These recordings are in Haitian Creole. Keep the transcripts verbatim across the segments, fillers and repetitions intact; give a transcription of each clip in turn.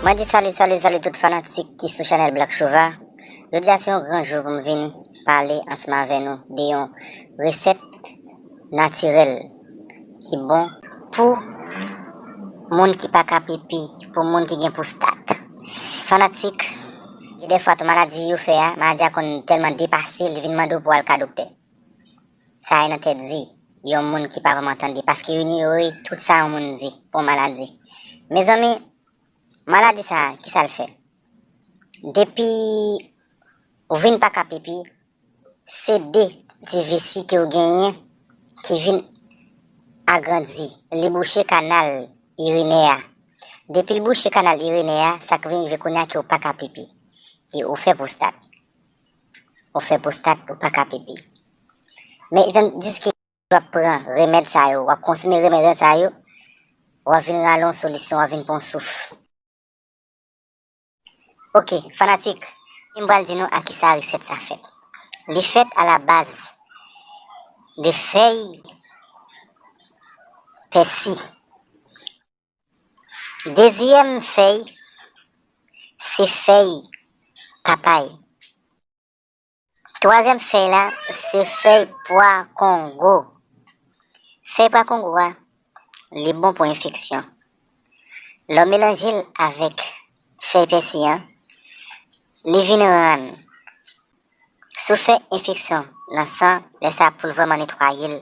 Mwen di salut, salut, salut tout fanatik ki sou chanèl Black Chouva. Jodi a se yon gran jou pou m vin pale ansanm avè nou de yon resèt natirèl ki bon pou moun ki pa ka pipi, pou moun ki gen pwostat. Fanatik, gen de fwa tou maladi yo fè a, maladi a konn tèlman depase, li vin mande w pou w al ka doktè. Sa enètèdi yon moun ki pa vrèman tande, paske inyore tout sa yon moun di pou maladi. Mezanmi, maladi sa a, ki sa l fè? Depi ou vin pa ka pipi, se de ti vesi ke w genyen ki vin agrandi. Li bouche kanal irinè a. Depi l bouche kanal irinè a, sa k vin rive kounye a ke w pa ka pipi. Ke w fè pwostat. Ou fè pwostat, ou pa ka pipi. Men tandiske w ap pran remèd sa yo, w ap konsome remèd sa yo, w ap vin rale yon solisyon, w ap vin pran yon souf. Ok, fanatik, m pral di nou a ki sa resèt sa fèt. Li fèt a la baz de fèy pèsi. Dezyèm fèy, se fèy papay. Twazyèm fèy la, se fèy pwa kongo. Fèy pwa kongo a, li bon pou enfeksyon. Lè w melanje l avèk fèy pèsi an, li vin rann, si w fè enfeksyon nan san, lè sa a pou l vrèman netwaye l,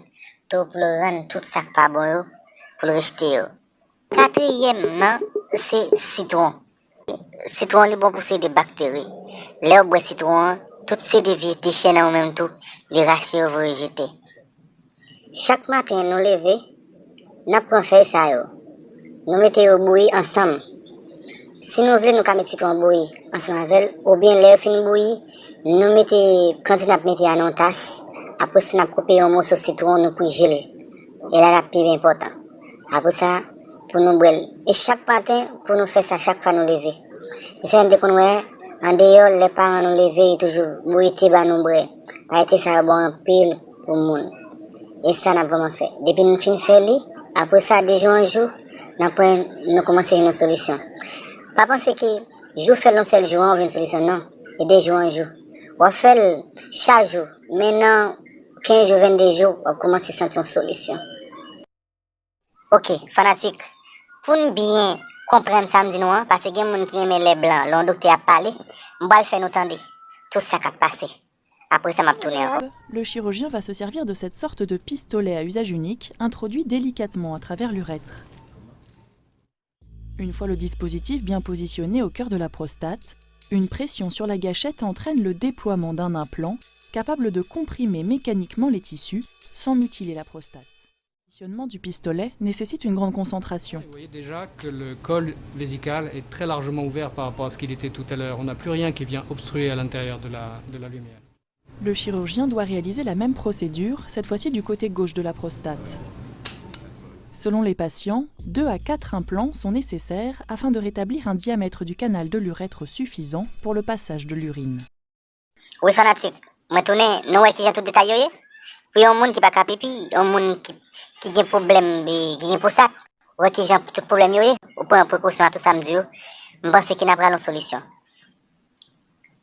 tou pou l rann tout sa k pa bon yo, pou l rejte yo. Katriyèm nan, se sitwon. Sitwon li bon pou seri de bakteri. Lè w bwè sitwon an, tout seri de vye dechè nan ou menm tou, li rache yo voye jete. Chak maten nou leve, n ap pran fèy sa yo. Nou mete yo bouyi ansanm. Si nou vle, nou ka met sitwon bouyi ansanm avè l, oubyen lè yo fin bouyi, nou mete kantite n ap mete a nan yon tas. Apre sa, n ap koupe yon moso sitwon, nou prije l. E la, l ap pi enpòtan. Apre sa, pou nou bwè l. E chak maten, pou nou fè sa chak fwa nou leve. E sa n te konn wè, andeyò, lè paran nou leve, yo toujou bouyi te ba nou bwè. Kalite sa yo bon anpil pou moun. E sa n ap vrèman fè. Depi n fin fè li, apre sa, de jou an jou, n ap pran, nou kòmanse jwenn yon solisyon. Pa panse ke jou fè l yon sèl jou an, ou jwenn solisyon, non. E de jou an jou. W ap fè l chak jou, men nan kenz jou, vennde jou, w ap kòmanse santi yon solisyon. Ok, fanatik, pou n byen konprann sa m di nou an, paske gen moun ki renmen lè blan, lè yon doktè ap pale, m pral fè nou tande tout sa k ap pase. Apre sa, m ap tounen ankò. Le chirurgien va se servir de cette sorte de pistolet à usage unique, introduit délicatement à travers l'urètre. Une fois le dispositif bien positionné au cœur de la prostate, une pression sur la gâchette entraîne le déploiement d'un implant capable de comprimer mécaniquement les tissus sans mutiler la prostate. Le positionnement du pistolet nécessite une grande concentration. Vous voyez déjà que le col vésical est très largement ouvert par rapport à ce qu'il était tout à l'heure. On n'a plus rien qui vient obstruer à l'intérieur de la, de la lumière. Le chirurgien doit réaliser la même procédure, cette fois-ci du côté gauche de la prostate. Selon les patients, deux à quatre implants sont nécessaires afin de rétablir un diamètre du canal de l'urètre suffisant pour le passage de l'urine. Wi fanatik, mwen tounen, nou wè kijan tout detay yo ye? Pou yon moun ki pa ka pipi, yon moun ki, ki gen pwoblèm, e, ki gen pwostat, ou wè kijan tout pwoblèm yo ye? Ou pran prekosyon a tout sa m di yo, m panse ke n ap rale yon solisyon.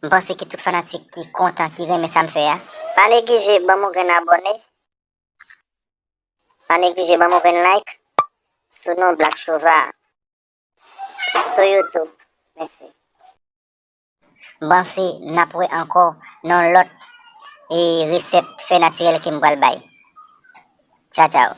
M panse ke tout fanatik ki kontan, ki renmen sa m fè a, pa neglije ban m yon grenn abòne, pa neglije ban m yon grenn like sou non Black Chouva sou YouTube. Mèsi. M panse n ap wè ankò nan lòt e resèt fè natirèl ke m pral bay. Tchaw tchaw.